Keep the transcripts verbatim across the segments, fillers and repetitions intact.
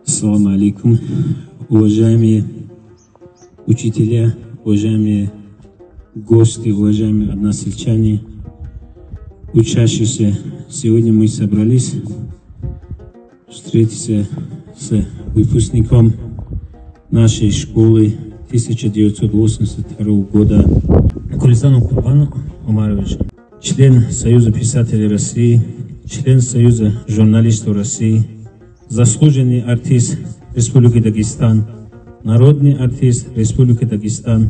Ассаламу алейкум, уважаемые учителя, уважаемые гости, уважаемые односельчане, учащиеся! Сегодня мы собрались встретиться с выпускником нашей школы тысяча девятьсот восемьдесят второго года Кулисанов Курбан Умарович, член Союза писателей России, член Союза журналистов России, заслуженный артист Республики Дагестан, народный артист Республики Дагестан,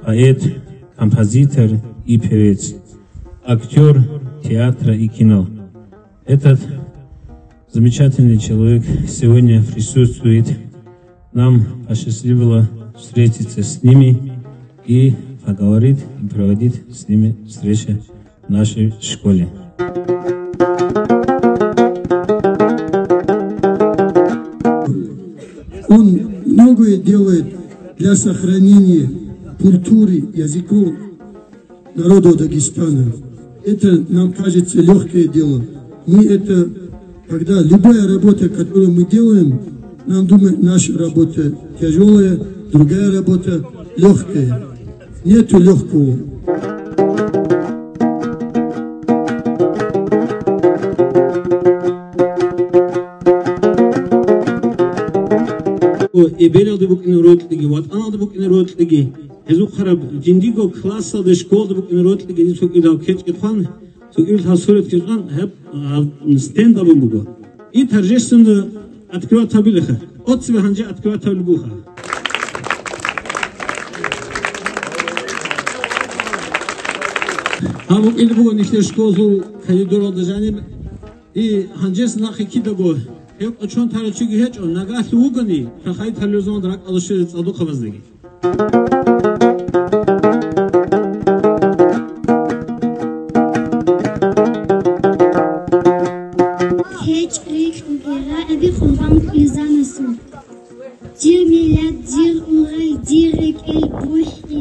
поэт, композитор и певец, актёр театра и кино. Этот замечательный человек сегодня присутствует. Нам посчастливило встретиться с ними и поговорить, и проводить с ними встреча в нашей школе. Он многое делает для сохранения культуры, языков народов Дагестана. Это нам кажется лёгкое дело. Мы это, когда любая работа, которую мы делаем, нам думает, наша работа тяжёлая, другая работа лёгкая. Нету лёгкого. Эбелалда букӀине рокьиги, ватӀаналда букӀине рокьиги, гьезухъараб жиндиго классалда, школалда букӀине рокьиги, цо кӀидал кечӀги хъван, цо кӀидал сурат кечӀан, гьеб, а, стенд абун буго. И торжественно открывать гьабилаха. Оцебе гьанже открывать гьабулеб буха. Гьаб букӀине буго нилъер школалъул коридоралда жаниб. И гьанжеса нахъе кидаго, гьев кӀочон тарав чиги гьечӀо, нагагьлъун вугони, хахай таллёзаван ракӀалда щвезе цӀалдохъабаздаги. КечӀ рикьги рагӀаби Къурбан Кулизанасул. Дир миллат, дир ургъай, дир рекӀел бухӀи,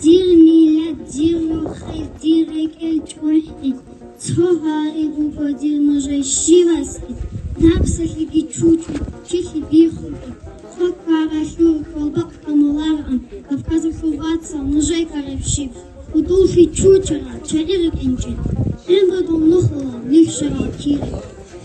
дир миллат, дир рохел, дир рекӀел чӀухӀи. Цо гьари буго дир нужее щивасги, напсалъеги чучӀун, чилъи бихуги, цо кваралъур кӀолбакъ камуларан, Кавказалъул вацал нужее ккараб щиб, кӀудуллъи чучарал чагӀи рукӀинчӀел, гӀемру дун нухалал нилъ щварал кири.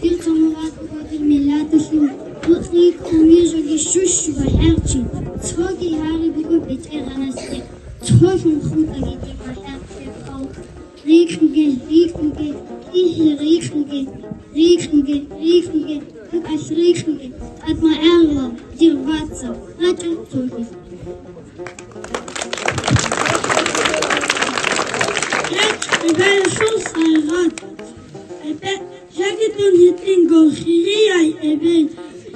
Дир цо мурад буго дир миллаталъул, рукъ рикӀкӀун вижаги щущ бахӀарчи, цоги гьари буго БетӀергьанасде, цолъун хутӀаги дир бахӀарчи халкъ. Рикьуге, рикьуге, кӀихӀи рикьуге, рикьуге, рикьуге, рукӀалъ рикьуге, тӀадмагӀарла, дир вацал, рачӀа цоги. ГьечӀ, эбелалъул сайгъат. Эбе, жеги дун гьитӀинго хирияй эбел,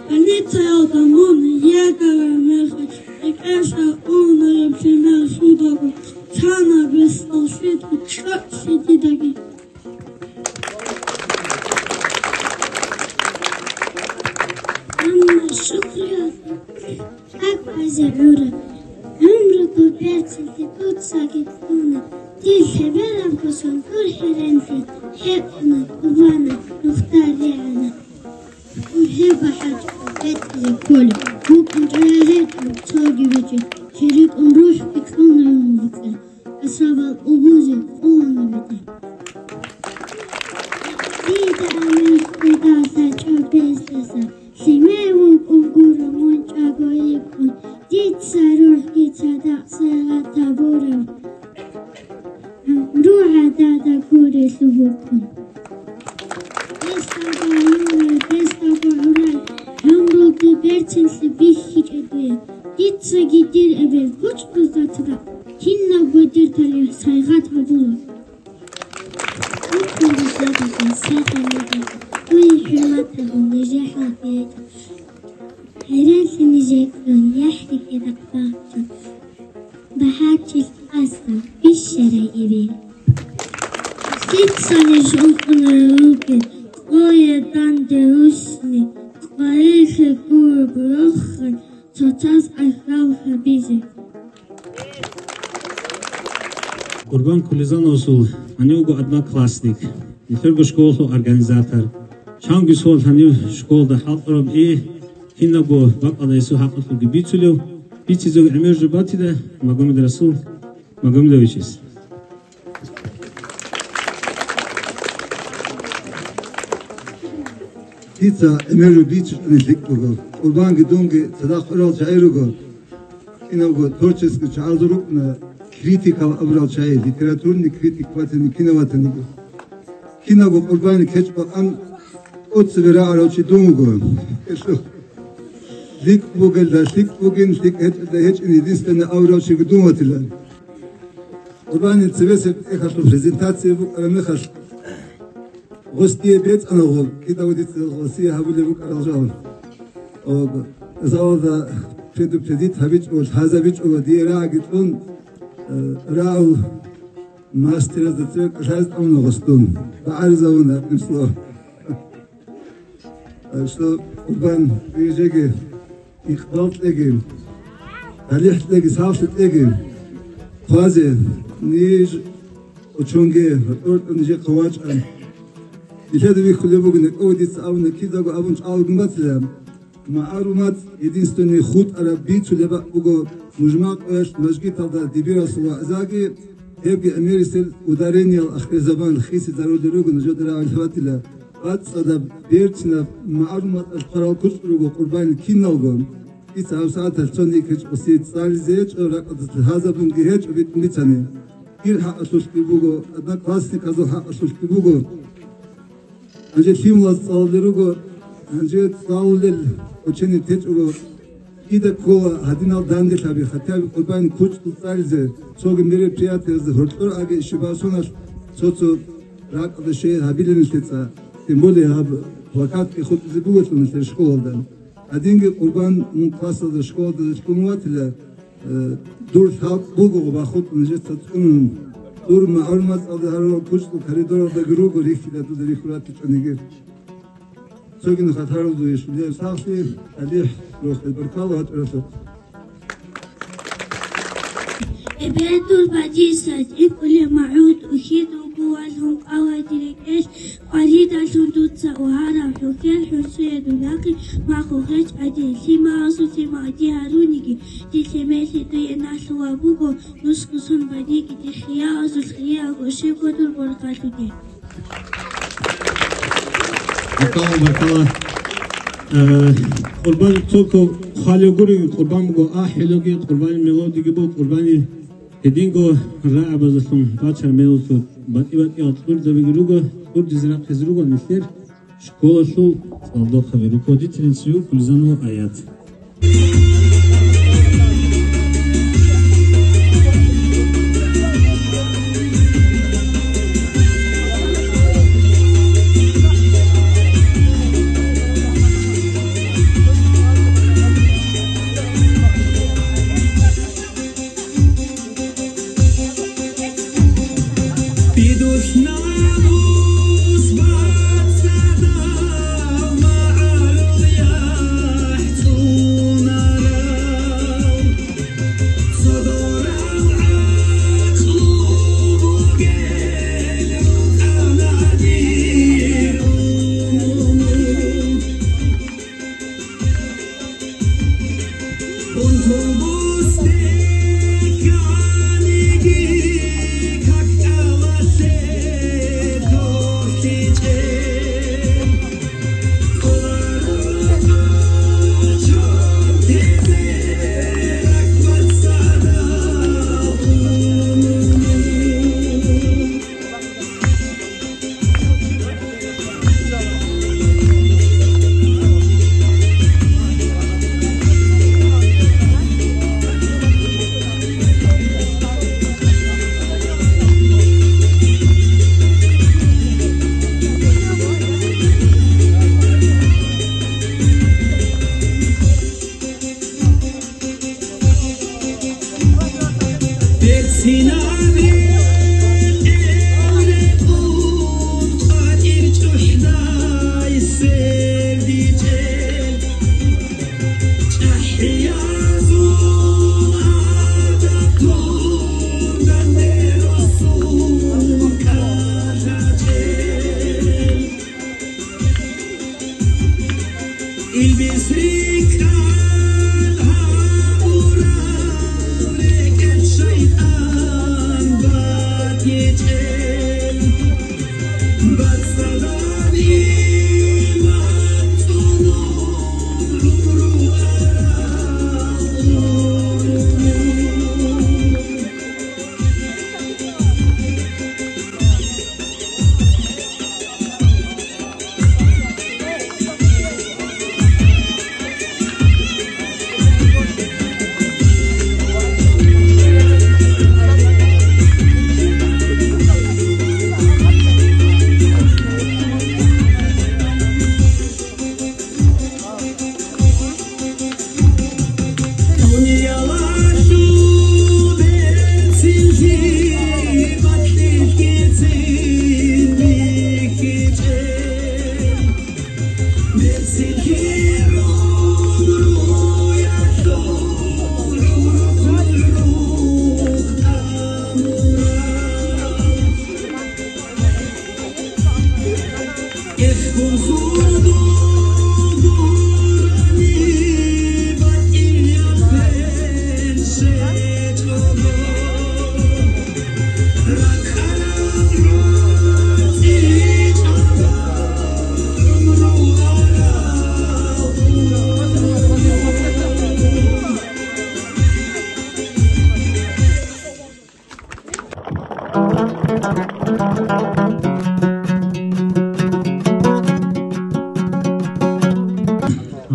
больницаялда мун йигара мехалъ, рекӀелъа унареб жимер судаго, цана бесдал щведго чӀа лъидидаги. Амма шукру гьабе, тӀад базе гӀура, гӀумруго берцинлъи дуцаги кьуна, дир лъеберабго сон дур хӀеренлъи хӀекъуна, тӀубана, нухда регӀана. Гьеб бахӀарчӀо бетӀизе кколеб, букӀун чӀвазе гьечӀо цоги бичӀчӀи, чи рикӀкӀун рухӀги кьун гӀумру букӀа, асабал убузе къулана бетӀер. Дида амин хъведалъа чӀобездаса, лъимер вукӀун гуро мун чӀаго йикӀун, дица рухӀги цадахъ сайгъат гьабурав. ГӀумру гӀадада гурелъул вукӀун. Бесдалго гӀумру, бесдалго гӀурал, гӀумруги берцинлъи бихьичӀеб дуе. Дицаги дир эбел кучӀдузда цадахъ, кинабго дир талихӀ сайгъат гьабула. Дуе хӀурмат гьабун нижер хӀалбетӀ. ХӀеренлъи нижер кьун, яхӀ рикӀкӀадахъ бахчун, багьачил асда бищарай эбел. Дица ниж ункънарал ругел, къое данде русни, къварилъи цоцаз гӀахьал гьабизе. Къурбан Кулизановасул гьанивго одноклассник, нилъерго школалъул организатор, чанги суал гьанив школалда хӀалтӀараб, и кинабго бакӀалда гьесул хӀакъалъулги бицулев, бицизеги гӀемер жо батила Магомедрасул Магомедовичис. Дица гӀемер жо бицичӀони лъикӀ буго. Къурбанги дунги цадахъ орал чагӀи руго. Кинавго творческий чагӀазул рукӀуна критикал абурал чагӀи, литературный критик ватани, кинав ватаниги. Кинавго Къурбанил кечӀ бакъан тӀоцебе рагӀарав чи дун вуго. ЛъикӀ бугелда лъикӀ бугин, лъикӀ гьечӀелда гьечӀин, единственный авурав чиги дун ватила. Къурбанил цебесеб тӀехьалъул презентация букӀараб мехалъ, гъос дие бецӀана гъоб, кидаго дица гъосие гьабулеб букӀарал жал. О, залалда предупредить гьабичӀого, лъазабичӀого, дие рагӀаги кьун, э, рагӀул мастеразда цеве кӀалъазе тӀамуна гъос дун. БагӀаризабуна, гьеб сло. Так что, Къурбан, нижеги икъбал кьеги, талихӀ кьеги, сахлъи кьеги. Хъвазе, ниж учёнги, гьоркьор нижехъа вачӀа. Нилъеда вихьулеб буго, некӀо дица абуна, кидаго абун чӀалагун батила. МагӀарул мацӀ единственный хутӀараб бицулеб бакӀ буго, мужмакъоялъ мажгиталда дибирасул вагӀзаги, гьебги гӀемерисел ударениялъ ахирзаман хисизарулел руго, нужеда рагӀулев ватила. БацӀцӀадаб, берцинаб, магӀарул мацӀалъ хъварал куцӀ руго Къурбанил киналго. Дица гьаб сагӀаталъ цониги кечӀ гъосие цӀализе гьечӀо, ракӀалдаса лъазабунги гьечӀо, битӀун бицани. Дир хӀакъалъулъги буго, одноклассниказул хӀакъалъулъги буго. Гьанже лъималаз цӀалулел руго, гьанже цӀалулел ученик течӀого. Кида ккола гьадинал данделъаби, хотя бы Къурбанил куцӀ цӀализе, цоги мероприятиязда гьоркьор аги щибаб соналъ цо-цо ракӀалда щвей гьабилин лъецӀа, тем более гьаб плакатги хутӀизе бугелъул нилъер школалда. Гьадинги Къурбан мун классалда, школалда лъун ватила, э, дур лъалкӀ буго бахутӀун жеца цӀунун. Дур магӀарул мацӀалда гьарурал куцӀул коридоралдаги руго, рихьила дуда рихьуратичӀониги. Цоги нухалъ гьарулев иш, лев сахлъи, талихӀ, рохел баркала гьачӀаралъухъ. Эбел дур бадиса, цӀикӀкӀулеб магӀуд, ухьидулгу валгьун къала дир рекӀелъ, къваридалъун дуца угьараб хӀухьел хӀусуе дунахъе маху гьечӀ гӀадин, лъималазул лъимал дие гьаруниги, дир лъимерлъи дуе налъула буго, нусго сон баниги дихъ хиялазул хиялго щибго дур борхалъуде. Баркала, баркала. Э, Къурбан только хвалев гури, Къурбан буго ахӀилаги, Къурбанил мелодиги буго, Къурбанил гьединго рагӀабазулъун бачар мелулъул батӀи-батӀиял кьурдабиги руго, кьурдизе рахъизе руго нилъер школалъул цӀалдохъаби. Руководительницаю Кулизанова Аят.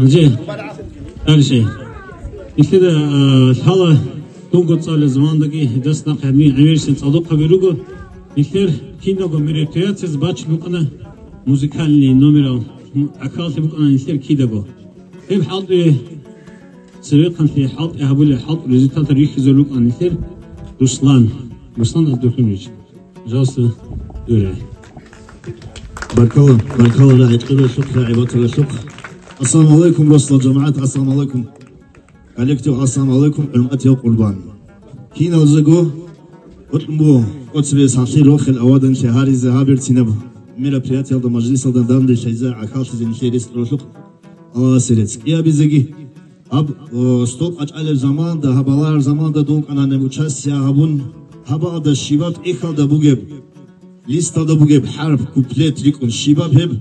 Гьанже, дальше. Нилъеда, а, лъала дунго цӀалел замандаги гьедас нахъ гьабни гӀемерисел цӀалдохъаби руго. Нилъер киналго мероприятиялъ бачун букӀана музыкальный номерал, м, гӀахьаллъи букӀана нилъер кидаго. Гьеб хӀалтӀи Цевехъанлъи хӀалтӀи гьабулеб, хӀалтӀул результатал рихьизе рукӀана нилъер Руслан, Руслан Абдурахимович. Пожалуйста, дуре. Баркала, баркала, рагӀи кьуралъухъ, рагӀи батаралъухъ. Ассаламу алейкум, росла жамагӀат, ассаламу алейкум. Коллектив, ассаламу алейкум, хӀурматияв Къурбан. Киналзего гьоркьун буго, кӀоцебе сахлъи рохел аваданлъи гьаризе гьаб берцинаб мероприятиялда, мажлисалда данде лъайзе, гӀахьаллъизе нилъее рес кьуралъухъ. Аллагьасе рецц кӀиабизеги. Гьаб, о, стол къачӀалеб заманда, гьаб балагьараб заманда дун кӀананеб участие гьабун, гьабаалда щибаб тӀехьалда бугеб, листалда бугеб хӀарп, куплет рикӀкӀун щибаб гьеб,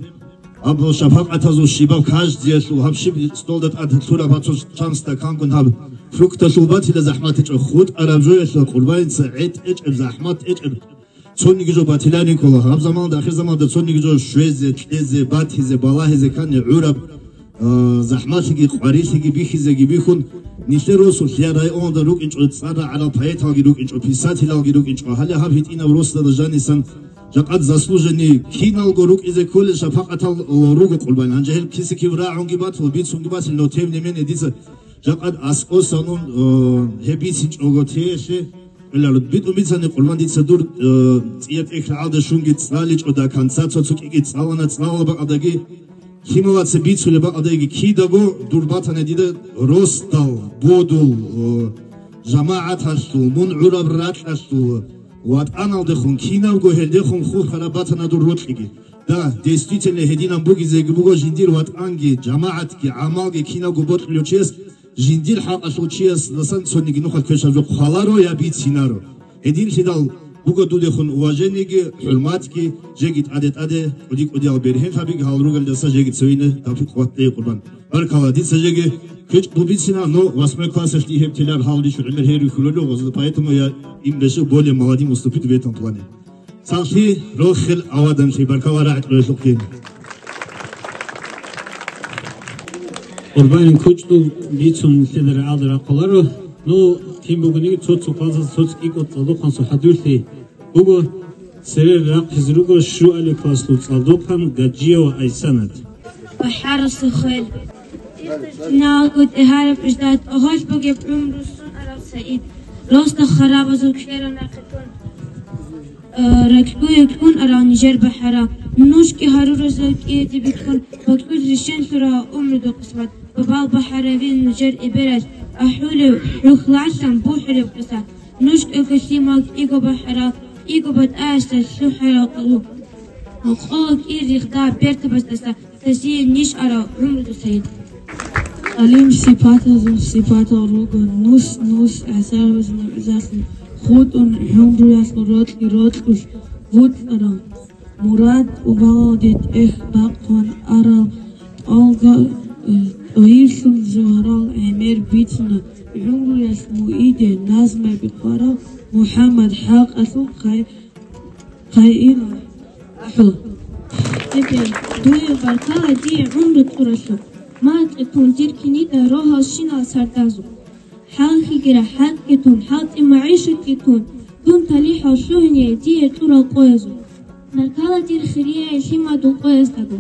гьаб шапакъатазул щибаб каждиялъул гьаб щиб столда тӀад лъураб гьаб цо чан стакангун гьаб фрукталъул батила захӀмат гьечӀо, хутӀараб жоялъул къурбаница гӀетӀ гьечӀеб, захӀмат гьечӀеб. Цониги жо батиларин ккола. Гьаб заманда, ахир заманда цониги жо щвезе, кьезе, батизе, балагьизе ккани гӀураб, а, захӀмалъиги къварилъиги бихьизеги бихьун, нилъер росулъ я районалда рукӀинчӀо цӀар рагӀарал поэталги рукӀинчӀо, писателалги рукӀинчӀо. Гьале гьаб гьитӀинаб росдада жанисан жакъад заслуженный киналго рукӀизе кколел шапакъатал руго къурбан. Гьанже гьел киса-кив рагӀунги батула, бицунги батила, но тем не менее дица жакъад аскӀосан ун, э, гьеб бицинчӀого теялъе, кӀоларо. БитӀун бицани къурбан дица дур, э, цӀия тӀехь рагӀалда щунги цӀаличӀо, до конца цо-цо кӀиги цӀалана, цӀалала бакӀалдаги, лъималаца бицулеб бакӀалдаги кидаго дур батана дида росдал, бодул, э, жамагӀаталъул, мун гӀураб ракьалъул, ватӀаналдехун, кинабго гьелдехун хурхараб батана дур рокьиги. Да, действительно, гьединан бугезеги буго жиндир ватӀанги, жамагӀатги, гӀамалги кинабго бокьулев чияс, жиндир хӀакъалъул чиясдасан цониги нухалъ квешаб жо хъваларо я бицинаро. Гьединлъидал буго дудехун уважениеги, хӀурматги, жеги тӀаде-тӀаде, кӀуди-кӀудиял бергьенлъабиги гьал ругалдаса жеги цевине тавфикъ къуват кьей къурбан. Баркалла, дица жеги квечӀ бубицина, но восьмой классалъ дихьеб телар гьал дичу гӀемер гьерихьулело, поэтому я им решил более молодым уступить в этом плане. Сахлъи рохел аваданлъи, баркала рагӀи кьурелъухъин. Къурбанин кучӀдул бицун лъеда рагӀалда рахъуларо. Ну, кин бугониги, цо-цо классалъ цо-цо кӀикӀо цӀалдохъан сухӀадурлъи буго, цере рахъизе руго щуали класслъул цӀалдохъан Гаджиева Айсанат. БахӀарасул хвел. Иртачиналго тӀегьараб ждат, гъолъ бугеб гӀумру сун арав Саид. Росда харабазул ккерал нахъе тун. Э, ракьгуе кьун арал нижер бахӀарал. Нужги гьаруразул кӀиеде бихьун, бакьулъ рещтӀинлъура гӀумруду къисмат. Бабал бахӀаравил нужер эбелалъ, ахӀулев хӀухьлалъан бухӀулеб къиса. Нуж кӀиго лъимал, кӀиго бахӀарал, кӀиго батӀаялъа лъухӀарал къулу. Къо кӀир рихда бертабаздаса, тасие ниж арал гӀумруду Саид. ГӀалим сипатазул сипатал руго нус-нус гӀасарбаз нугӀзалъун хутӀун гӀумруялъул рокьи-рокьулъ букьарал. Мурад убалалде тӀехь бахъун арал тӀалга, э, тӀагьирлъун зугьарал гӀемер бицуна гӀумруялъ муиде назмаби хъварав МухӀаммад хӀакъалъул хъай-, хъайила ахӀу. Эбел, дуе баркала дие гӀумру кьуралъухъ, макьи тун дир кинида рогьалщинал сардазухъ. ХӀалхьиги рахӀатги тун, хӀалтӀи магӀишатги тун, дун талихӀал лъугьине дие кьурал къоязул. Баркала дир хирияй лъимадул къояздаго,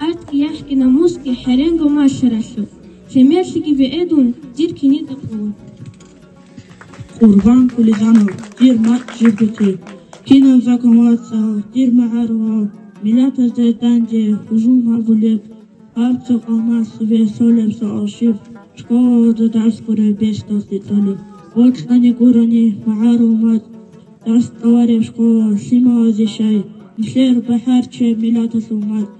артги яхӀги намусги хӀеренго малъаралъухъ, лъемерлъиги беэдун, дир кинида кьула. Къурбан Кулизанов, дир мацӀ жибгити, кинаб закон вацал, дир магӀарулав, миллатазда данде гьужум гьабулеб, гьаб цо къалмалъ цебе лъолеб суал щиб, школалда дарс гуреб, бесдалъе цӀалеб. Бокьани гурани магӀарул мацӀ, дарс тӀалареб школа, лъималазе щай, нилъер бахӀарчи миллаталъул мацӀ.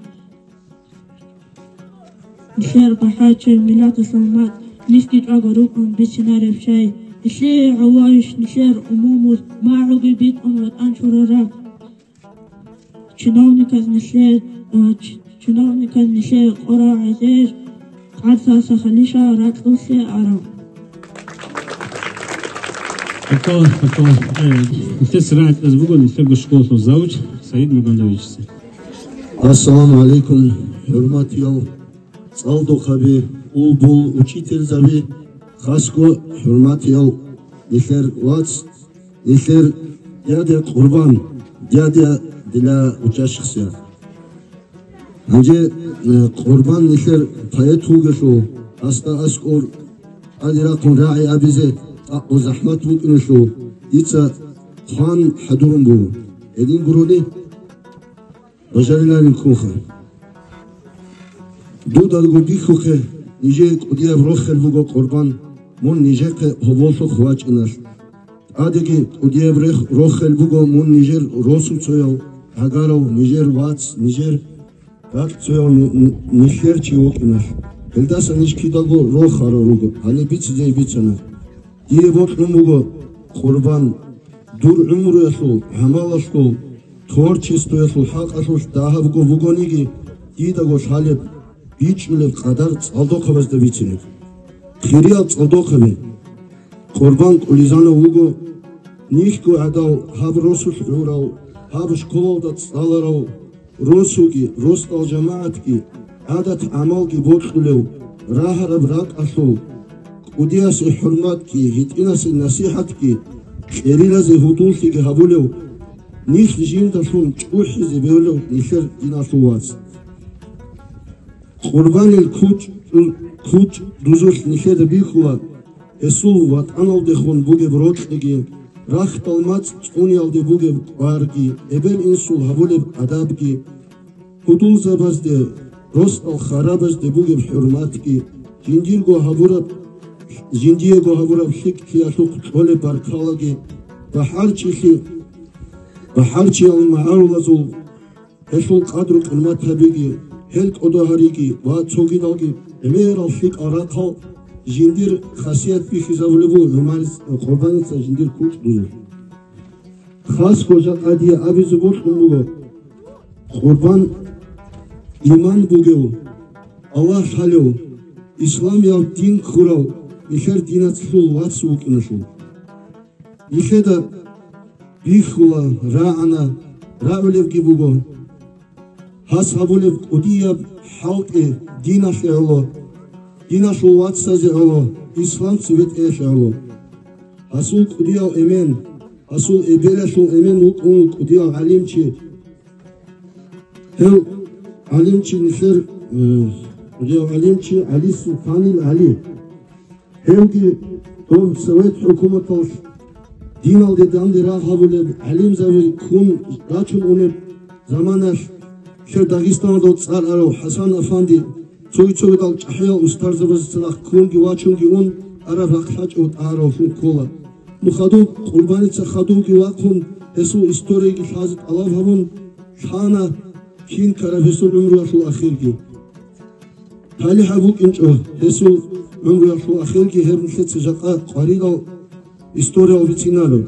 Нилъер бахӀарчи миллаталъул мацӀ, нилъги чӀваго рукӀун бицинареб щай, нилъее гӀолойищ нилъер умумуз магӀуги битӀун ватӀан чурараб. Чиновниказ нилъер, а, чи-, чиновниказ нилъее къорал гӀезер, къарцалъа халиша ракьулъе арав. Баркала, баркала. Э, нилъер сирагӀатӀаз буго нилъерго школалъул завуч Саид Магомедовичица. Ассаламу гӀалайкум, хӀурматиял цӀалдохъаби, улбул учительзаби, хасго хӀурматиял нилъер вац, нилъер дядя Къурбан, дядя для учащихся. Гьанже, э, Къурбан нилъер поэт вугелъул, гьасда аскӀор тӀаде рахъун рагӀи абизе цӀакъго захӀмат букӀиналъул, дица хъван хӀадурун буго. Гьедин гурони? Бажариларин ккунха. Дудаго бихьухъе, нижее кӀудияб рохел буго, Къурбан, мун нижехъе гьоболлъухъ вачӀиналъ. ТӀадеги кӀудияб рех-, рохел буго мун нижер росуцояв, гӀагарав, нижер вац, нижер ракьцояв, ни-, ни-, нилъер чи вукӀиналъ. Гьелдаса ниж кидаго рохарал руго, гьаниб бицизе бицана. Дие бокьун буго, Къурбан, дур гӀумруялъул, гӀамалалъул, творчествоялъул хӀакъалъулъ дагьабго бугониги, дидаго лъалеб, бичӀчӀулеб къадар цӀалдохъабазда бицинеб. Хириял цӀалдохъаби, Къурбан Кулизанов вуго, нилъго гӀадав, гьаб росулъ гӀурав, гьаб школалда цӀаларав, росуги, росдал жамагӀатги, гӀадат-гӀамалги бокьулев, рагьараб ракӀалъул, кӀудиясе хӀурматги, гьитӀинасе насихӀатги, кьериназе гьудуллъиги гьабулев, нилъ жиндалъун чӀухӀизе бегьулев нилъер диналъул вац. Къурбанил кучӀ, кучӀ дузулъ нилъеда бихьула, гьесул ватӀаналдехун бугеб рокьиги, рахьдал мацӀ цӀуниялде бугеб кӀварги, эбел-инсул гьабулеб адабги, гьудулзабазде, росдал харабазде бугеб хӀурматги, жиндирго гьабураб, жиндиего гьабураб лъикӀлъиялъухъ кьолеб баркалаги, бахӀарчилъи, бахӀарчиял магӀарулазул гьелъул къадру-къимат гьабиги, гьел кӀодо гьариги ва цогидалги гӀемерал лъикӀал рахъал жиндир хасият бихьизабулеб буго гӀумарица, Къурбаница жиндир кучӀ дузулъ. Хасго жакъа дие абизе бокьун буго, Къурбан иман бугев, Аллагь лъалев, исламиял дин ккурав нилъер диналъул вац вукӀиналъул. Нилъеда бихьула, рагӀана, рагӀулебги буго. Гьас гьабулеб кӀудияб хӀалтӀи диналъе гӀоло, диналъул вацазе гӀоло, ислам цебетӀеялъе гӀоло. Гьасул кӀудияв эмен, гьасул эбелалъул эмен вукӀун кӀудияв гӀалимчи. Гьев гӀалимчи нилъер, э, кӀудияв гӀалимчи ГӀали Султанил ГӀали. Гьевги дов Совет хӀукуматалъ диналде данде рагъ гьабулеб гӀалимзаби ккун рачун унеб заманалъ, нилъер Дагъистаналда цӀар арав ХӀасан Афанди, цоги-цогидал чӀахӀиял устарзабазда цадахъ ккунги вачунги ун, араб рахъ лъачӀев тӀагӀаравлъун ккола. Нухадуб Къурбаница хадубги вахъун, гьесул историяги лъазе тӀалаб гьабун, лъана кин ккараб гьесул гӀумруялъул ахирги. ТалихӀаб букӀинчӀо гьесул гӀумруялъул ахирги гьеб нилъеца жакъа къваридал историял бицинаро.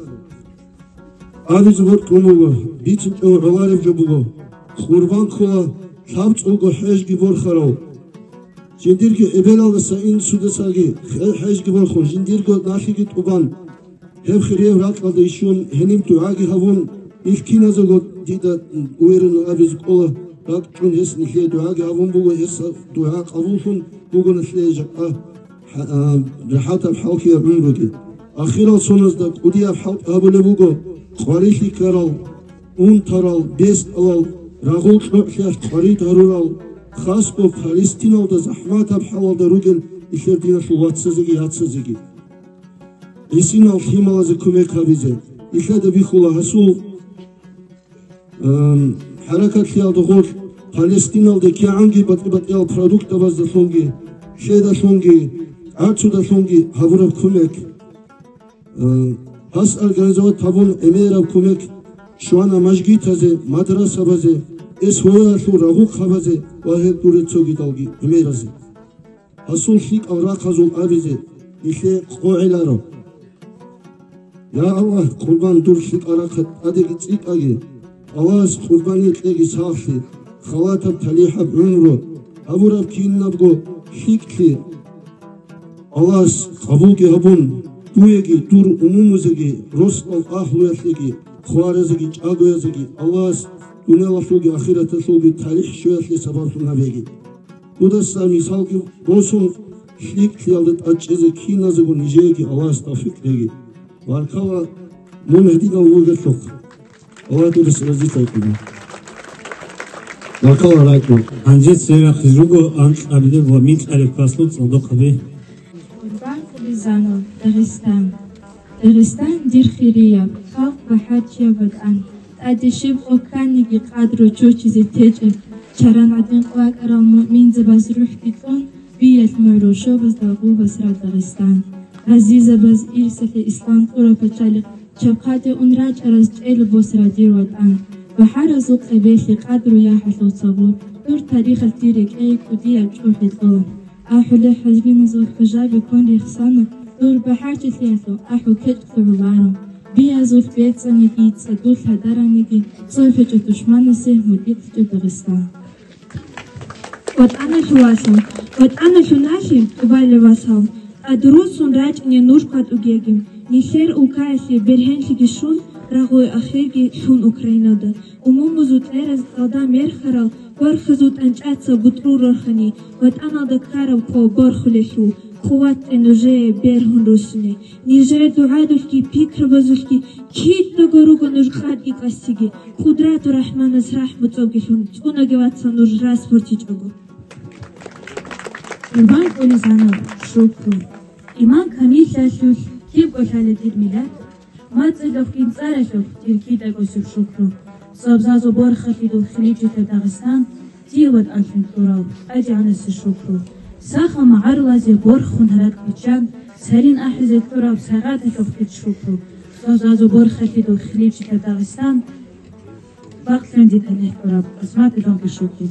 Абизе бокьун буго, бицинчӀого гӀолареб жо буго, къурбан ккола лъабцӀулго хӀежги борхарав. Жиндирги эбелалдаса инсудасаги хӀе-, хӀежги борхун, жиндирго налъиги тӀубан, гьеб хирияб ракьалда ишун, гьениб дугӀаги гьабун, ил киназего дида уверенно абизе кӀола, ракӀчӀун гьес нилъее дугӀаги гьабун буго, гьес дугӀа къабуллъун буго нилъее жакъа хӀа-, а, рахӀатаб хӀалхьияб гӀумруги. Ахирал соназда кӀудияб хӀалтӀи гьабулеб буго къварилъи ккарал, унтарал, бесдалал, рагъул кьогӀлъиялъ къварид гьарурал, хасго Палестиналда захӀматаб хӀалалда ругел нилъер диналъул вацазеги яцазеги. Гьесинал лъималазе кумек гьабизе. Нилъеда бихьула гьасул, ам, хӀаракатлъиялда гъорлъ Палестиналда кигӀанги батӀи-батӀиял продуктабаздалъунги, лъедалъунги, гӀарцудалъунги гьабураб кумек. Ам, гьас организовать гьабун гӀемераб кумек щвана мажгитазе, мадрасабазе, СВО-ялъул рагъухъабазе ва гьел гурел цогидалги гӀемеразе. Гьасул лъикӀал рахъазул абизе нилъее къо гӀеларо. Я Аллагь, Къурбан, дур лъикӀал рахъа тӀадеги цӀикӀкӀаги, Аллагьас Къурбание кьеги сахлъи, халатаб талихӀаб гӀумру, гьабураб кинабго лъикӀлъи Аллагьас къабулги гьабун, дуеги, дур умумузеги, росдал агьлуялъеги, хъваразеги, чӀагоязеги Аллагьас дуниялалъулги ахираталъулги талихӀ щвеялъе сабаблъун гьабеги. Дудаса мисалги босун, лъикӀлъиялда тӀадчӀезе киназего нижееги Аллагьас тавфикъ кьеги. Баркала, мун гьединав вугелъухъ. Аллагь дудаса разилъайкъуна. Баркала, ракӀ. Гьанже церахъе руго анкьабилеб ва микьабилеб класслъул цӀалдохъаби. Къурбан Кулизанов, Дагъистан. Дагъистан, дир хирияб, халкъ бахӀарчияб ватӀан. ТӀаде щиб къо кканиги къадру чучизе течӀеб, чаран гӀадин къвакӀарал муъминзабаз рухӀги кьун, биялъ мугӀрул шобазда гъубасараб Дагъистан. Гъазизабаз ирсалъе ислам кьураб пачалихъ чабхъаде ун рачӀараз чӀелеб босараб дир ватӀан. БахӀаразул къебелъи къадру яхӀалъул цагъур, дур тарихалъ дир рекӀее кӀудияб чӀухӀи кьола. АхӀулел хӀажбиназул хӀужаби ккун рехсана, дур бахӀарчилъиялъул ахӀул кечӀ лъугӀуларо. Биязулъ бецӀаниги, цӀадулъ гьадараниги, цо хӀечӀо душманасе мутӀигӀлъичӀо Дагъистан. ВатӀаналъувалъун, ватӀаналъуналъе тӀубалев васал, тӀадруссун рачӀине нуж къватӀугеги, нилъер улкаялъе бергьенлъиги щун, рагъуе ахирги лъун Украинада. Умумузул кьераздалда мерхарал борхазул тӀанчӀаца бутӀрул рорхани, ватӀаналда ккараб къо борхулелъул, хъуватӀе нужее бергьун руссине. Нижер дугӀадулъги пикрабазулъги кидаго руго нуж къадги къасиги, Къудрату РахӀманас рахӀму цӀобгилъун, цӀунаги вацал нуж рас бортичӀого. Къурбан Кулизанов, шукру. Иман камиллъиялъулъ кибго лъала дир миллат, мацӀидахъ гинцӀаралъухъ дир кидагосеб шукру. Сабзазул борхалъидул хиличилъа Дагъистан, дие ватӀалъун кьурав ТӀадегӀанасе шукру. Сахал магӀарулазе борхун гьаракь биччан, сарин ахӀизе кьурав Сагъаталъухъ дир шукру. Сабзазул борхалъидул хиличилъа Дагъистан, бакълъун дида нехь кьураб къисматалъухъги шукру.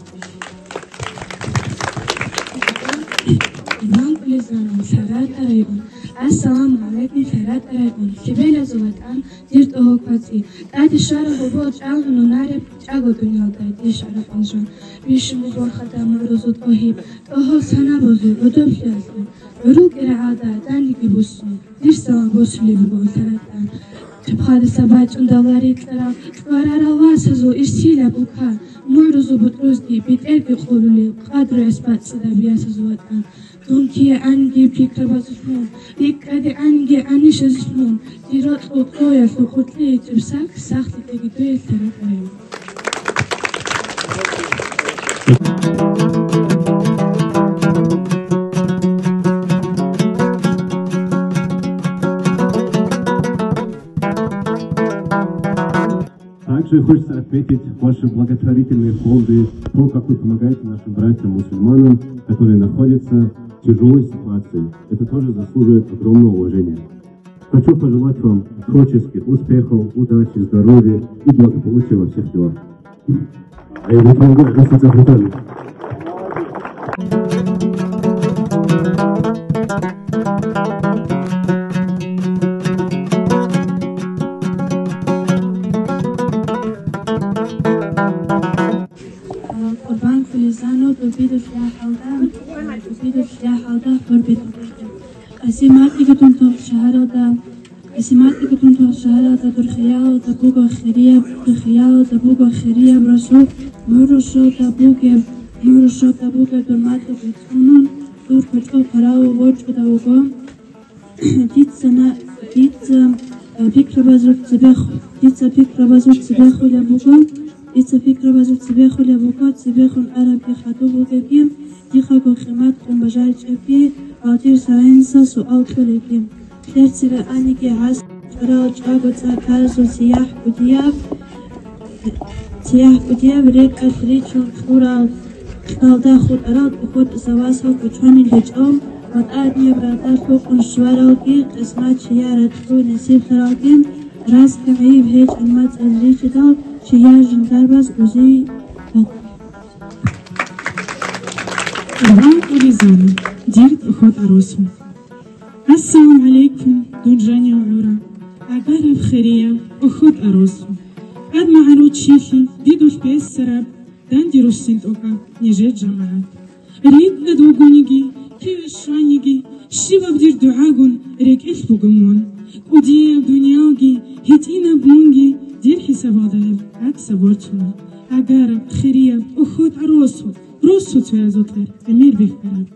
Иван Кулизанов, Сагъата район. Ассаламу гӀалайкум, Сагъата район. Лъебелазул ватӀан, дир тӀогьол квацӀи. ТӀаде щвараб гьобол чӀалгӀун унареб чӀаго дуниялда дир шагьараб Алжан. Бищун буго борхатаб мугӀрузул тӀогьиб, тӀогьол санабазул гӀодоблъиялъул. ГӀурул кӀирагӀалда даниги буссун, дир салам босулеб буго Сагъата. Чабхъадаса бачӀун давла рикьарал, кьварарал васазул ирсилаб улка, мугӀрузул бутӀрузги бетӀерги къулулеб, къадруяс бацӀцӀадаб ясазул ватӀан. Дун кигӀанги пикрабазулъун, рикӀкӀадигӀанги гӀанишазулъун, дир рокьул къоялъул къуркьи гьечӀеб саг сахлъи теги дуе лъараб район. Также хочется отметить ваши благотворительные фонды, то, как вы помогаете нашим братьям-мусульманам, которые находятся в тяжелой ситуации. Это тоже заслуживает огромного уважения. Хочу пожелать вам творческих успехов, удачи, здоровья и благополучия во всех делах. Айгьитинго гӀисица хутаби. АсиматӀигатун тох шагьаралда, асиматӀигатун тох шагьаралда дурхъиялда буго хирияб, дурхъиялда буго хирияб расул, мурушалда бугеб, мурушалда бугеб дур макьуги цӀунун, дур кочӀол хъаравул вочӀуда вуго. Дица на-, дица, а, пикрабазул цебеху-, дица пикрабазул цебехулеб буго, дица пикрабазул цебехулеб буго, цебехун арабги хадуб бугебги, дихъаго къимат кьун бажаричӀебги, гьалдир сайинса суал кьолебги. Лъерцере аниги гьас чӀарал чӀаго цӀар карзу сияхӀ кӀудияб, сияхӀ кӀудияб рекӀалъ ричун кьурал, кьалда хутӀарал тӀухьутӀиса васал кочонил гьечӀо, ватӀанияб рагъда лъукъун щваралги, къисмат чияр ракьуй несиблъаралги, рас гьайиб гьечӀеб мацӀаз ричӀидал чияр жиндарбаз узи. Къурбан Кьуризан, дир тӀухьутӀа росу. Ассаламу гӀалайкум, дун жанив гӀура, агараб хирияб тӀухьутӀа росу. ТӀад магӀарул чилъи дидулъ бесараб данде руссин тӀокӀаб нижер жамагӀат. РикӀкӀад вугониги, киве щваниги, щибаб дир дугӀагун рекӀелъ буго мун. КӀудияб дуниялги, гьитӀинаб мунги дир хӀисабалда гьеб гӀаксаб борцуна. Агараб хирияб тӀухьутӀа росу, росу цоязул тӀад гӀемер бихьараб.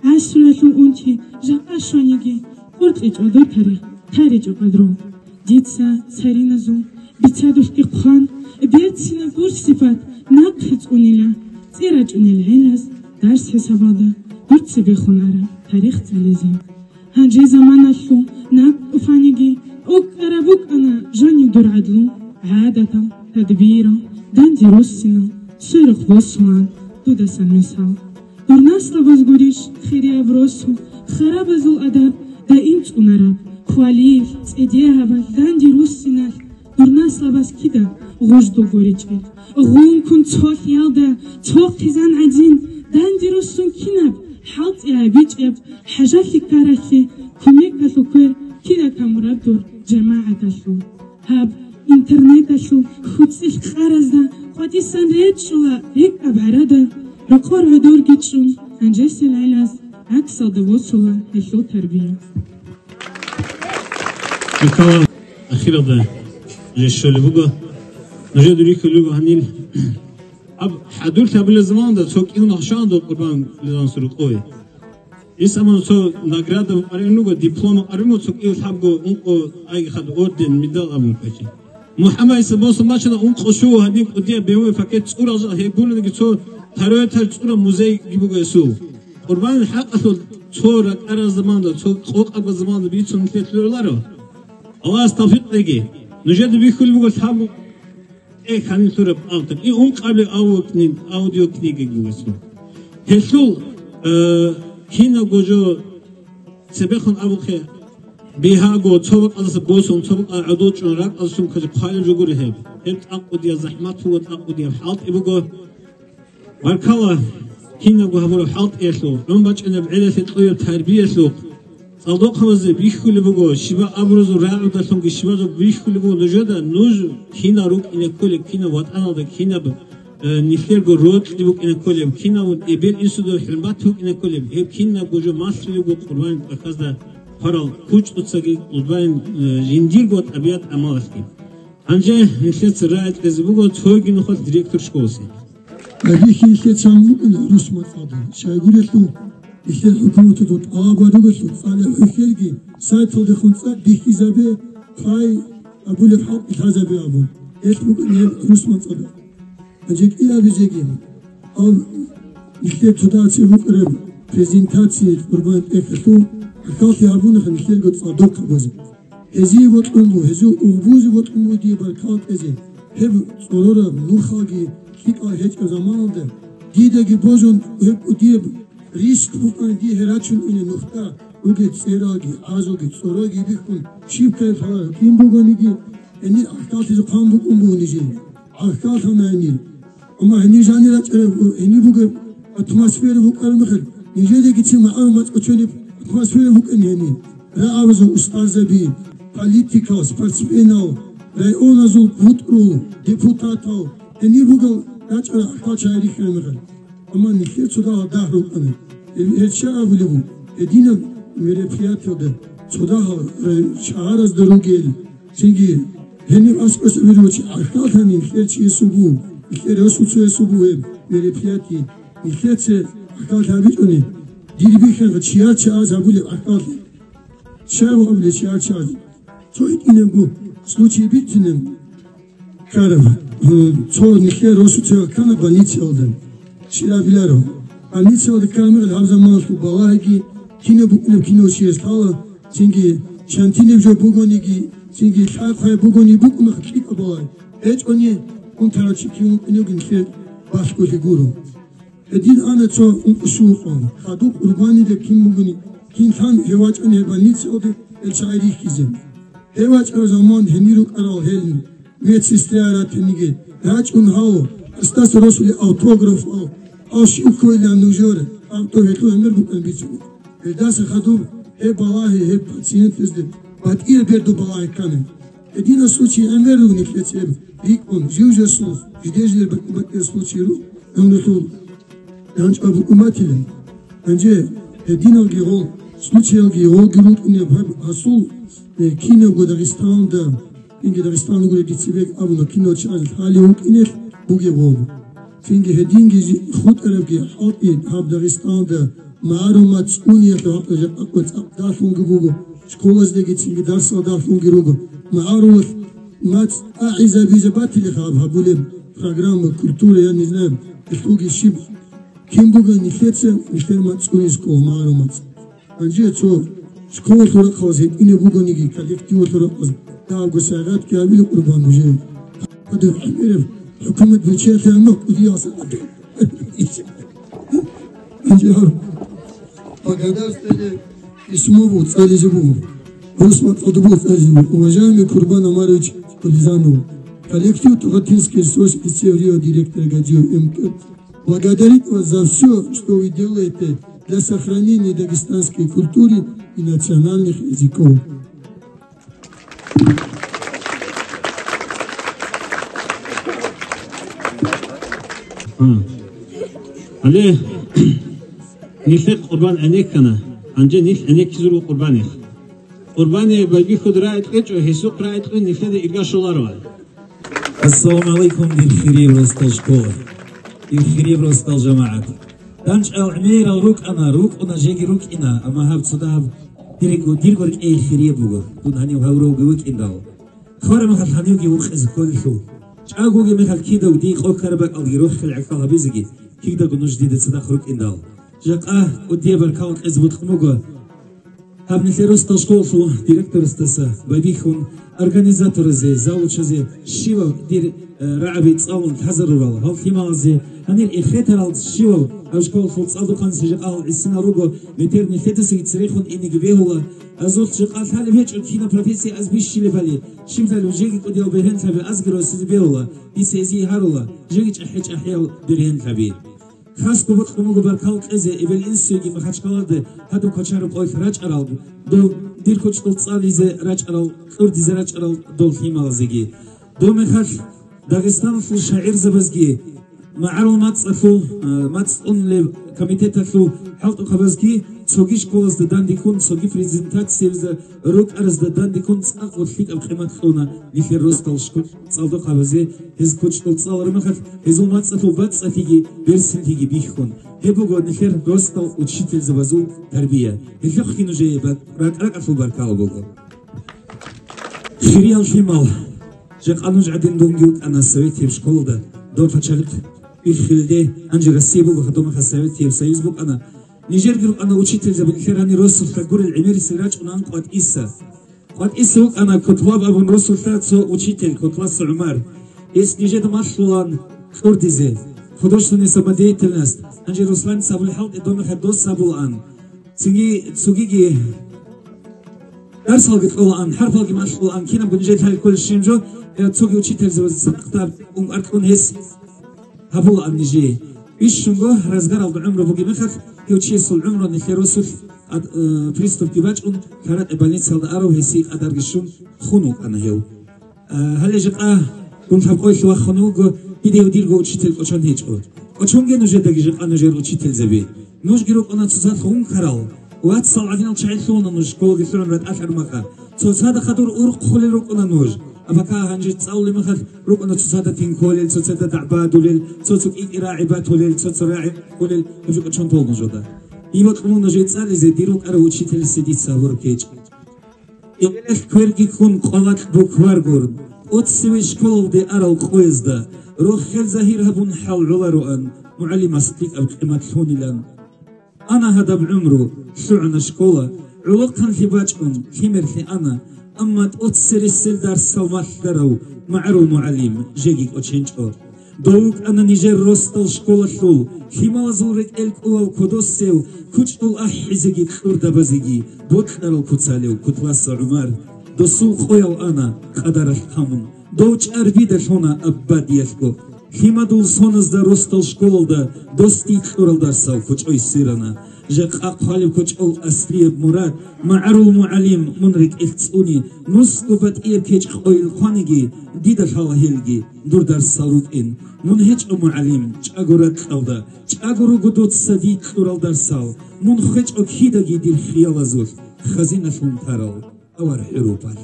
ГӀасруялъул унти жакъа щваниги, къуркьичӀо дур тарих, таричӀо къадру. Дица цариназул бицадулъги хъван, берцинаб гур сипат нахъе цӀунила, цӀе рачӀунел гӀелаз дарс хӀисабалда дур цебехун ара тарих цӀализе. Гьанже заманалъул наб тӀуфаниги тӀокӀкӀараб букӀана жанив дур гӀадлу, гӀадатал, тадбирал, данде руссинал, сверухъ босулан, дудасан мисал. Дур наслабаз гурищ хирияб росу, харабазул адаб даим цӀунараб, хвалил, цӀедегьабал, данде руссиналъ дур наслабаз кида гъуждул гуричӀел. Гъункун цо хиялда, цо хъизан гӀадин, данде руссун кинаб хӀалтӀи гьабичӀеб, хӀажалъи ккаралъе кумекалъул квер кида камураб дур жамагӀаталъул. Гьаб интернеталъул хьуцӀилъ къаразда къватӀисан речӀчӀула рекӀкӀаб гӀарада, рокъор гӀодорги чӀун, гьанжесел гӀелаз гӀаксалда босула гьелъул тарбия. Михаил, ахиралда жо щолеб буго. Нужеда рихьулеб буго гьанил. Аб хӀадурлъи гьабулеб заманда цо кӀиго нахъ щвана дов Къурбан Лизанасул рукъове. Исаман цо награда букъарин руго, диплом букъарин буго, цо кӀиго лъабго ункъо айги хадуб орден, медал абун ккечи. МухӀаммад Иса босун бачана ункъо щуго гьадин кӀудияб бегьуе пакет цӀурал жал гьеб гурониги цо тароятал цӀураб музейги буго гьесул. Къурбанил хӀакъалъулъ цо ракӀараб заманда, цо къокъаб заманда бицун нилъер лъугӀуларо. Аллагьас тавфикъ кьеги. Нужеда бихьулеб буго лъабго Э, ханилъураб автор. И ункъабилеб аудиокни-, аудиокнига бугесул. Гьелъул, э, кинабго жо цебехун абухъе, бигьаго, цо бакӀалдаса босун, цо бакӀал гӀодов чӀун, ракӀалдасан кколеб хъвалеб жо гури гьеб. Гьеб тӀакъудияб захӀмат буго, тӀакъудияб хӀалтӀи буго. Баркалла кинабго гьабураб хӀалтӀиялъул, гӀун бачӀунеб гӀелалъе кьуяб тарбиялъухъ. ЦӀалдохъабазе бихьулеб буго, щибаб абуразул рагӀудалъунги щибаб жо бихьулеб буго нужеда, нуж кинал рукӀине кколеб, кинаб ватӀаналда, кинаб, э, нилъерго рокьи букӀине кколеб, кинав эбел-инсуда хӀурмат букӀине кколеб, гьеб кинабго жо малъулеб буго Къурбанил тӀахьазда хъварал кучӀдуцаги, Къурбанил, э, жиндирго тӀабигӀат-гӀамалалъги. Гьанже нилъеца рагӀи кьезе буго цоги нухалъ директор школасе. Гьабихьи нилъеца гьанбукӀана рус мацӀалда. Щайгурелъул нилъер хӀукуматалъул тӀалаб гьаругалъул цӀалеб хӀухьелги сайталдехун цӀакъ бихьизабе, хъвай абулеб хӀалтӀи лъазабе абун. Гьелъ букӀана гьеб рус мацӀалда. Гьанже кӀиабизеги, гьав нилъер цо дагьаб букӀараб презентация Къурбан тӀехьалъул гьалъи гьабунаха нилъерго цӀалдохъабазе. Гьезие бокьун буго, гьезул угӀбузе бокьун буго дие баркал кьезе. Гьеб цӀорораб нухалги лъикӀал гьечӀеб заманалда дидаги божун гьеб кӀудияб риск букӀана дие гьеб рачун ине нухда ругел цӀералги, гӀазулги, цӀоройги бихьун, щиб ккараб лъалареб кин бугониги, гьенир гӀахьаллъизе хъван букӀун буго нижее. ГӀахьаллъана гьенир. Амма гьенир жанир рачӀараб, гьенир бугеб атмосфера букӀараб мехалъ, нижедагицин магӀарул мацӀ кӀочонеб атмосфера букӀана гьенир. РагӀабазул устарзаби, политикал, спортсменал, районазул бутӀрул, депутатал, гьенир бугел рачӀарал гӀахьал чагӀи рихьараб мехалъ. Амма нилъер цо дагьал дагь рукӀана. Гьеб гьечӀеб абулеб буго, гьединаб мероприятиялда цо дагьал, э, шагьаразда ругел, цинги гьениб аскӀоса виручи гӀахьаллъани нилъер чиясул буго, нилъер росуцоясул буго гьеб мероприятие. Нилъеца гӀахьаллъи гьабичӀони, дир бихьанха чияр чагӀаз гьабулеб гӀахьаллъи. Щай гьабулеб чияр чагӀаз? Цо гьитӀинабго случай бицинаб. Ккараб, э, цо нилъер росуцоял ккана больницаялда. Щиб абиларо? Больницаялда ккараб мехалъ гьаб заманалъул балагьиги, кинаб букӀунеб кинав чияс лъала, цинги чантинаб жо бугониги, цинги лъай-хъвай бугони букӀуна кьикӀаб балагь. ГьечӀони унтарав чи кин вукӀуневги нилъер балъголъи гуро. Гьедин ана цо ункъо-щуго къо. Хадуб Къурбанида кин бугони, кин лъан гьев вачӀана гьеб больницаялде гьел чагӀи рихьизе. Гьев вачӀараб заман гьенир рукӀарал гьел медсестра ратаниги, рачӀун гьав, гьасдаса росулел автограф ал, гьав щив ккойилан нужер, авто гьелъул гӀемер букӀан бицун. Гьелдаса хадуб гьеб балагьи гьеб пациентлъизде батӀияб берду балагьи ккана. Гьединаб случай гӀемер руго нилъеца гьеб рикӀкӀун, жив-жесул жидер-жидер бакӀи-бакӀияб случай руго гӀумрулъул ганчӀкӀаб букӀун батила. Гьанже гьединалги гъол случаялги гъолги рукӀунеб гьаб-, гьасул, э, кинабго Дагъистанда, инги Дагъистан гуре дица бегӀ абуна, кинал чагӀазда лъалев вукӀинелъ бугеб гъоб. Цинги гьединги жи-, хутӀарабги хӀалтӀи гьаб Дагъистанда магӀарул мацӀ цӀуниялъул хӀакъалъ жакъа цӀакъ далъунги буго, школаздаги цинги дарсал далъунги руго. МагӀарулалъ мацӀ агӀизабизе батилаха гьаб гьабулеб программа, культура, я не знаю, гьелъулги щиб. Кин буго нилъеца, нилъер мацӀ цӀунизе ккола, магӀарул мацӀ. Гьанже цо школалъул рахъалаз гьитӀинаб бугониги, коллективалъул рахъалаз дагьабго сайгъатги гьабила Къурбан уже. Гьадаб гӀемераб хӀукумат бучеялъе гьанна кӀудияса. Гьанже гьаб благодарственное письмо буго цӀализе буго. Рус мацӀалда буго цӀализе буго. Уважаемый Курбан Омарович Кулизанов, коллектив Тугъатинский СОС лицея директор Гаджиев М К, благодарит вас за всё, что вы делаете для сохранения дагестанской культуры и национальных языков. А. Гьале, нилъер Къурбан гӀенеккана, гьанже нилъ гӀенеккизе руго Къурбаниха. Къурбани байбихьуда рагӀи кьечӀо, гьесухъ рагӀи кьун нилъеда ирга щоларо. Ассаламу гӀалайкум, дир хирияб росдал школа, дир хирияб росдал жамагӀат. ДандчӀвал гӀемерал рукӀана, рукӀуна, жеги рукӀина, амма гьаб цо дагьаб дирго, дирго рекӀее хирияб буго, дун гьанив гьавурав вукӀиндал. Хвараб мехалъ гьанивги вукъизе кколелъул. ЧӀагоги мехалъ кидаго дие къо ккараб бакӀалги рохел гӀахьал гьабизеги, кидаго нуж дида цадахъ рукӀиндал. Жакъа кӀудияб баркала кьезе бокьун буго. Гьаб нилъер росдал школалъул директорасдаса байбихьун, организаторазе, завучазе, щивав дир, э, рагӀаби цӀалун лъазарурал гьал лъималазе, гьанир эхетарал щивав гьаб школалъул цӀалдохъанасда жакъа гьал гӀисинал руго, метер нилъедасаги церехун инеги бегьула. Азулъ жакъа лъалеб гьечӀо кинаб профессия аз бищилебали, щиб лъалеб жеги кӀудиял бергьенлъаби азги росизе бегьула, дица гьезие гьарула, жеги чӀахӀи-чӀахӀиял бергьенлъаби. Хасго бокьун буго баркал кьезе эбел-инсуеги Махачкалада гьадаб квачараб къоялъ рачӀарал, дов дир кучӀдул цӀализе рачӀарал, кьурдизе рачӀарал дол лъималазеги. Дов мехалъ Дагъистаналъул шагӀирзабазги, магӀарул мацӀалъул, а, мацӀ цӀунулеб комитеталъул хӀалтӀухъабазги цоги школазда дандеккун, цоги презентациябазда рукӀаразда дандеккун цӀакъго лъикӀаб къимат кьуна нилъер росдал школ цӀалдохъабазе, гьез кучӀдул цӀалараб мехалъ, гьезул мацӀалъул бацӀцӀалъиги берцинлъиги бихьун. Гьеб буго нилъер росдал учительзабазул тарбия. Гьелъухъги нужее ба-, ракӀ-ракӀалъул баркала буго. Хириял лъимал, жакъа нуж гӀадин дунги вукӀана советияб школалда, дов пачалихъ биххилде, гьанже Россия буго, гьадумаха Советияб Союз букӀана. Нижерги рукӀана учительзаби, нилъер гьанир росулъа гурел гӀемерисел рачӀунаан КъватӀиса. КъватӀиса вукӀана Котлаб абун росулъа цо учитель, Котласа ГӀумар. Гьес нижеда малъулаан кьурдизе, художественная самодеятельность, гьанже Руслан сабулхӀалтӀи донахъе дос сабулаан. Цинги цогиги дарсалги кьолаан, хӀарпалги малъулаан, кинабго нижер лъай кколел щинаб жо, э, цоги учительзабазе садакъат ункъар кьун гьес гьабулаан нижее. Бищунго разгаралда гӀумру бугеб мехалъ, гьев чиясул гӀумру нилъер росулъ ад-, э, приступги бачӀун, лъаракье больницалда арав гьесие къадарги щун хун вукӀана гьев. А, гьале жакъа дун лъабкъоялъ вахун вуго, дида гьев дирго учитель кӀочон гьечӀо. КӀочонге нужедаги жакъа нужер учительзаби. Нужги рукӀуна цоцалъ гъункарал. Вацал гӀадинал чагӀи лъугьуна нуж школалде лъугӀун ратӀалъараб мехалъ. Цоцазда хадур урхъулел рукӀуна нуж. Амма гьанже цӀалулеб мехалъ рукӀуна цоцазда тинкколел, цоцазда дагӀбадулел, цо-цо кӀикӀи рагӀи батулел, цо-цо рагӀи кколел, гьеб жо кӀочон тол нужеда. Дие бокьун нужее цӀализе, дир вукӀарав учительасе дица гьабураб кечӀ. Эбелалъ кверги ккун къвалакь буквар гур, тӀоцеве школалде арал къоязда, рохел загьир гьабун хӀал гӀолароан, мугӀалимас лъикӀаб къимат лъунилан. Ана гьадаб гӀумру, лъугӀана школа, гӀолохъанлъи бачӀун, лъимерлъи ана, амма тӀоцересел дарсал малъарав магӀарул мугӀалим жеги кӀоченчӀо. Дов вукӀана нижер росдал школалъул, лъималазул рекӀел кӀував кодосев, кучӀдул ахӀизеги кьурдабазеги бокьарал куцалев Кутласа ГӀумар. Досул къоял ана къадаралъ хъамун, дов чӀарбида лъуна абадиялъго. Лъимадул соназда росдал школалда дос дикьурал дарсал кочӀой сирана. Жакъа хъвалеб кочӀол аслияб мурад, магӀарул мугӀалим, мун рекӀелъ цӀуни, нусго батӀияб кечӀ къойил хъваниги, дида лъала гьелги, дур дарсал рукӀин. Мун гьечӀо мугӀалим чӀаго ракьалда, чӀаго руго дуца дикьурал дарсал, мун хвечӀо кидаги дир хиялазулъ хазиналъун тарал авар хӀурупал.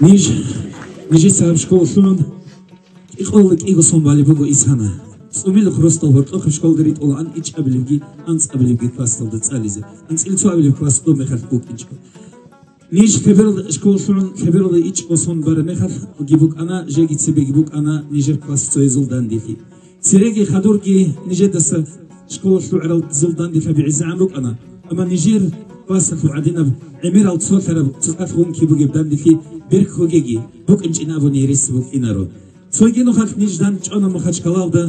Ниж, нижеца гьаб школа лъугӀун, кӀикъоялда кӀиго сон балеб буго исана. ЦӀумилухъ росдал гьоркьохъеб школалда ритӀулаан ичӀабилебги анцӀабилебги классалда цӀализе, анцӀила цоабилеб класс доб мехалъ букӀинчӀо. Ниж Лъебералда школа лъугӀун, Лъебералда ичӀго сон бараб мехалъги букӀана, жеги цебеги букӀана нижер классцоязул данделъи. Цереги хадурги нижедаса школа лъугӀаралзул данделъаби гӀезегӀан рукӀана, амма нижер классалъул гӀадинаб гӀемерал цолъараб цоцалъ гъунки бугеб данделъи берк хогеги букӀинчӀин абуни гьереси букӀинаро. Цоги нухалъ ниж данчӀвана Махачкалалда,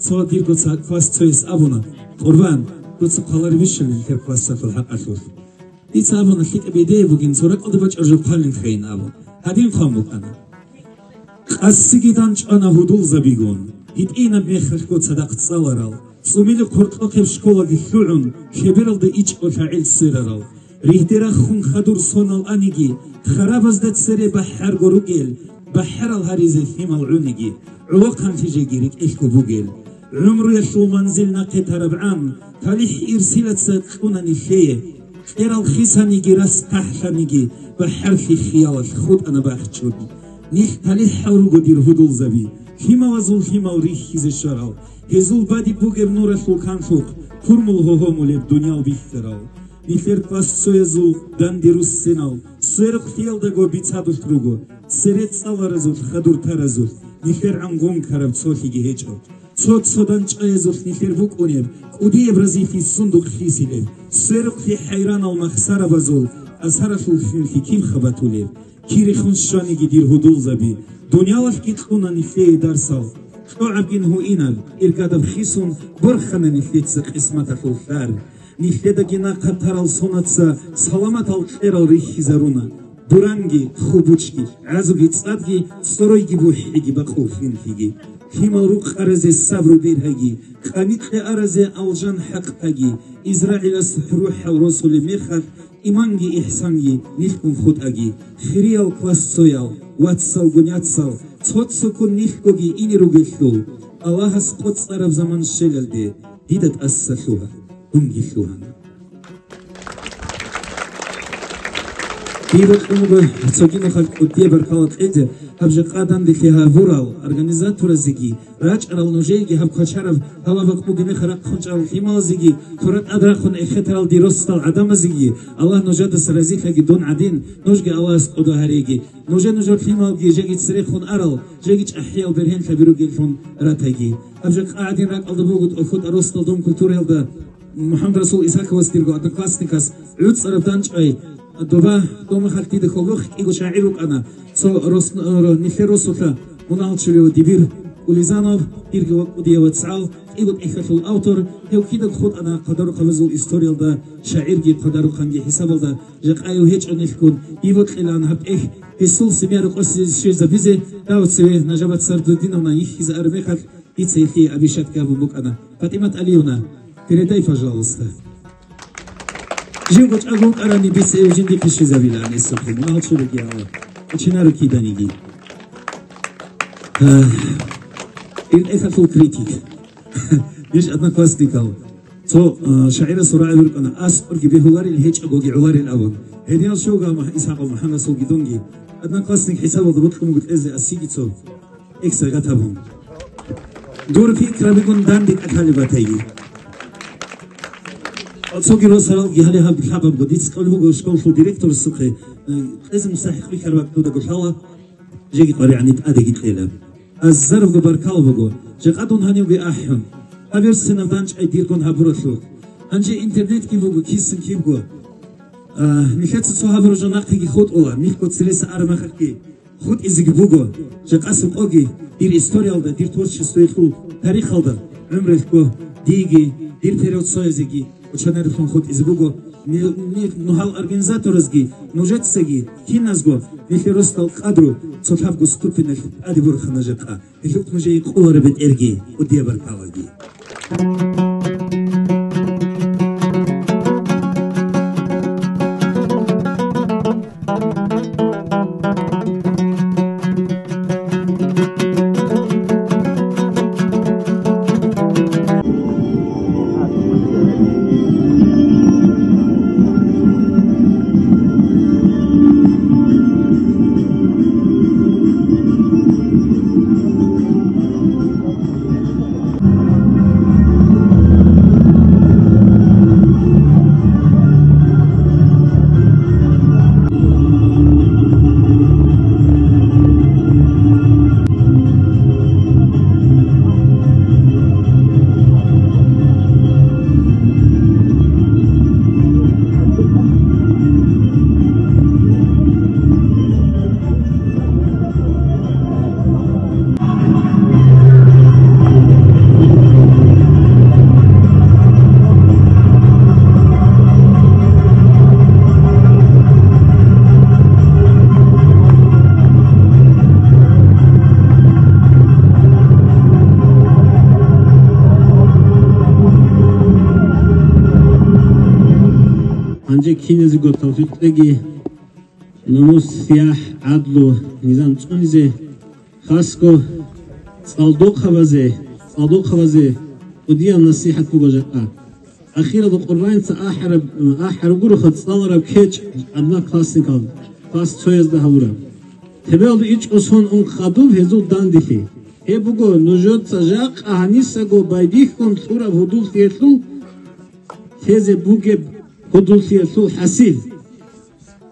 цо дирго ца-, классцояс абуна: «Къурбан, дуца хъваларебищали нилъер классалъул хӀакъалъулъ?» Дица абуна: «ЛъикӀаб идея бугин, цо ракӀалде бачӀараб жо хъвалинхъейин», – абун. Гьадин хъван букӀана. Къасиги данчӀвана гьудулзабигун, гьитӀинаб мехалъго цадахъ цӀаларал, ЦӀумилухъ гьоркьохъеб школаги лъугӀун, Лъебералда ичӀго лъагӀел сверарал. Ригьде рахун хадур сонал аниги, харабазда цере бахӀарго ругел, бахӀарал гьаризе лъимал гӀуниги, гӀолохъанлъи жеги рекӀелъго бугел. ГӀумруялъул манзил нахъе тарабгӀан, талихӀ ирсилаца кьуна нилъее. Кьерал хисаниги, рас хъахӀлъаниги, бахӀарлъи хиялалъ хутӀана бахчун. Нилъ талихӀал руго, дир гьудулзаби, лъималазул лъимал рихьизе щварал. Гьезул бадиб бугеб нуралъул канлъухъ, курмул гьогьомулеб дуниял бихьарал. Нилъер классцоязул данде руссинал, сверухълъиялдаго бицадулъ руго, цере цӀаларазулъ, хадур таразулъ, нилъер гӀангъун ккараб цолъиги гьечӀо. Цо-цо данчӀваязулъ нилъер букӀунеб, кӀудияб разилъи сундукъ хисилеб, сверухълъи хӀайранал махсарабазул асаралъул хинлъи киб хабатулеб? Кирихун щваниги, дир гьудулзаби, дуниялалъги кьуна нилъее дарсал. КьогӀабгин гьуинаб, иргадаб хисун борхана нилъеца къисматалъул лъар. Нилъедаги нахъа тарал сонаца саламатал кьерал рихьизаруна. Буранги, хъубучги, гӀазуги цӀадги, цӀоройги бухӀиги бакъул хинлъиги. Лъимал рукъаразе сабру бергьаги, къаникье аразе алжан хӀакъ гьаги, Израилас рухӀал росулеб мехалъ, иманги ихсанги нилъгун хутӀаги, хириял классцоял, вацалгун яцал, цо-цоккун нилъгоги ине ругелъул, Аллагьас къоцӀараб заман щвелалде, дида тӀаса лъугьа, дунги лъугьана. Дир рокьун руго цоги нухалъ кӀудияб баркала кьезе, гьаб жакъа данделъи гьабурал организаторазеги, рачӀарал нужееги, гьаб квачараб гьалаб бакъ бугеб мехалъ рахъун чӀарал лъималазеги, тура тӀад рахун эхетарал дир росдал гӀадамазеги, Аллагь нужедаса разилъаги дун гӀадин, нужги Аллагьас кӀодо гьареги. Нужер-нужер лъималги жеги церехун арал, жеги чӀахӀиял бергьенлъаби ругеллъун ратаги. Гьаб жакъа гӀадин ракӀалда буго ТӀохьотӀа росдал Дом культураялда МухӀаммад Расул Исхаковас, дирго одноклассникас, гӀуцӀараб данчӀвай, доба, дома халтида хьолохъ кӀиго шагӀир рукӀана, цо рос-, ро-, нилъер росулъа Муналчулев Дибир Улизанов, дирги ва кӀудияв вацгӀал, кӀиго тӀехьалъул автор, гьев кидаго хутӀана хъадарухъабазул историялда, шагӀирги хъадарухъанги хӀисабалда, жакъа гьев гьечӀо нилъгун, бибокьилаан гьаб тӀехь, гьесул семья рокъосе щвезабизе, дав цеве Нажабат Сардудиновна йихьизе араб мехалъ, дица гьелъие обещать гьабун букӀана. ПатӀимат Алиевна, передай, пожалуйста. Живго чӀаго вукӀарани, дица гьев жиндихъе щвезабилаан гьесухъе, мунагьал чуриги гьава, кӀочинаро киданиги. Гьа. Ил тӀехьалъул критик. Ниж одноклассникал. Цо, а, шагӀирасул рагӀи рукӀана, аскӀорги бегьуларел, гьечӀогоги гӀоларел абун. Гьединал щолга Мух-, ИсхӀакъал МухӀаммадасул гидонги одноклассник хӀисабалда бокьун буго кьезе асиги цо экстрагат абун. Дур пикрабигун данде кӀалъалеб батайги. Цоги росаралги гьале гьаб лъабабго дица кьолеб буго школалъул директорасухъе, э, кьезе мустахӀикъ бихьараб бакӀ дудаго лъала, жеги къваригӀани тӀадеги кьела. Азарго баркала буго, жакъа дун гьанивги ахӀун. Гьаб берцинаб данчӀай диргун гьабуралъухъ. Гьанже интернетги буго, кисан кибго. А, нилъеца цо гьабураб жо нахъеги хутӀула, нилъго цереса араб мехалъги хутӀизеги буго. Жакъасеб къоги дир историялда, дир творчествоялъул тарихалда, гӀумруялъго диеги, дир период соязеги кӀочанарелъун хутӀизе буго. Нил-, нил-, нугьал организаторазги, нужецаги, киназго нилъер росдал къадру цо лъабго ступеналъ тӀаде борхана жакъа. Гьелъухъ нужее къулареб бетӀерги, кӀудияб баркалаги. Гьанже киназего тавфикъ кьеги, намус, яхӀ, гӀадлу, низам цӀунизе, хасго цӀалдохъабазе, цӀалдохъабазе кӀудиял насихӀат буго жакъа. Ахиралда Къурбаница ахӀараб, ахӀараб гуроха цӀалараб кечӀ одноклассникал класс цоязда гьавураб. Тебелда ичӀго сон ун хадуб гьезул данделъи. Гьеб буго нужеца жакъа гьанисаго байбихьун лъураб гьудуллъиялъул лъезе бугеб гьудуллъиялъул хӀасил.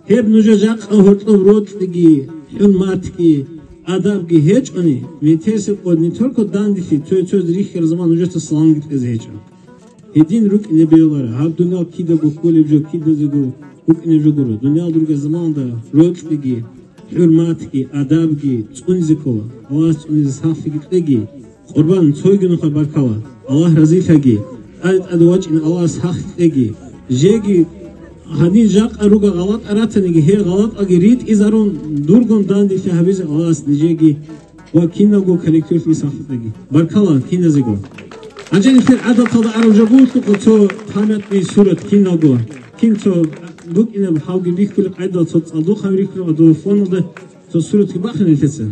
Гьеб нужер жакъа гьоркьоб рокьиги, хӀурматги, адабги гьечӀони, метерсеб къо не только данделъи, цо-цояз рихьараб заман нужеца саламги кьезе гьечӀо. Гьедин рукӀине бегьуларо, гьаб дуниял кидаго кколеб жо, кидазего букӀине жо гуро. Дуниял ругел заманалда рокьиги, хӀурматги, адабги цӀунизе ккола. Аллагьас цӀунизе сахлъиги кьеги. Къурбан, цойги нухъа баркала. Аллагь разилъаги. ТӀаде-тӀаде вачӀин Аллагьас сахлъи кьеги. Жеги гьанин жакъа руга гъалатӀа ратаниги, гьел гъалатӀаги ритӀизарун, дургун данделъи гьабизе Аллагьас нижеги ва киналго коллективлъи сахлъи кьеги. Баркала киназего. Гьанже нилъер гӀадаталда араб жо бугелъул цо памятный сурат киналго. Кин цо букӀинаб гьавги бихьулеб къайдал цо цӀалдохъаби рихьулеб гьадур фоналда цо суратги бахъина нилъеца.